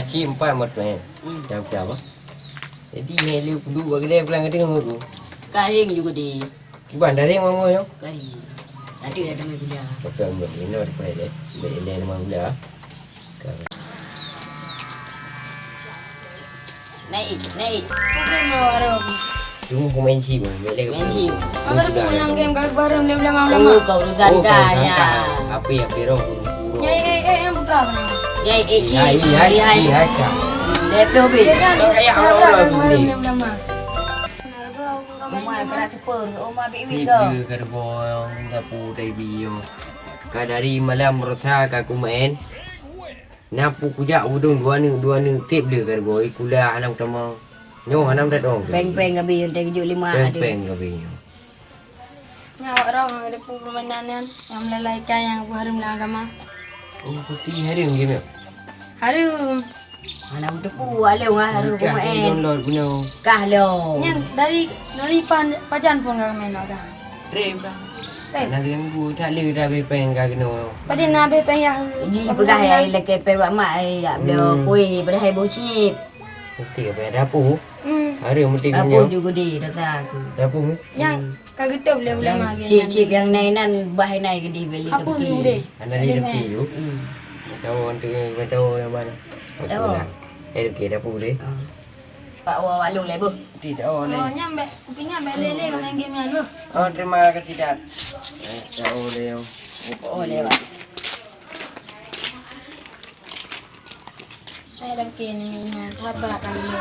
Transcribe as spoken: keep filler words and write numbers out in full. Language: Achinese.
Cik empat meutuan. Hmm. Macam-macam, ah. Jadi, hai lé kudu bak keudè pulang ka teungoh ku. Karing juga di. Kiban dari mama yo. Karing. Tadi dah dengar gula. Betul, betul. Ini ada pernah deh. Beri dia nama gula. Naik, naik. Bukan mau warung. Cuma pemain chip, main lagi. Main chip. Maka tu yang game kat baru dia bilang lama. Oh, kau urusan kau kaya. Api, api roh, burung, burung. Ya, ya, ya, yang putra mana? Ya, eh, eh, hai, hai, hai, hai, kak. Dia belum habis. Dia kan, kau kayak orang-orang tu dia. Dia bilang lama. Umar kena super, Umar bik win kau. Tiga kerbau yang minta putih bio. Ka dari malam berusaha ka ku main. Na pu kujak udung dua neuk, dua neuk tip le kerbau, kulah hana utama. Nyoh hana datang. Peng-peng gabi yang teh kejut lima ada. Peng-peng gabi nyoh. Nyawa roh ada pu permainan yang, yang melalaikan yang aku harum dalam agama. Oh, putih harum game. Harum. Hana meuteupeu along ah, harum pemain. Download guna. Kah long. Nyan dari, dari pan, pajan phone ka main awak dah. Trip kah? Trip. Hana ganggu, tak le dah habéh peng ka kena. Pada na habéh peng ya. Ji peugah ya, lagi peng bak mak ai, ya bloe kuih, padahal boh chip. Mesti apa ya, dapur? Hmm. Harum mesti. Dapur juga di data aku. Dapur? Yang ka geutôp lé ulama. Yang chip-chip yang nai nan, bah nai gede beli. Apa ke udah? Hana di tepi tu. Hmm. Tahu nanti, tahu yang mana? Tahu. Okey, dapur deh. Ah. Pak Wa Walung lé boh. Tidak boleh. Oh, nyam bek, kupingan bek lele kau main game nyan boh. Oh, terima kasih, Dad. Eh, tak boleh. Oh, lewat. Saya dah bikin ini, sabar kan dia.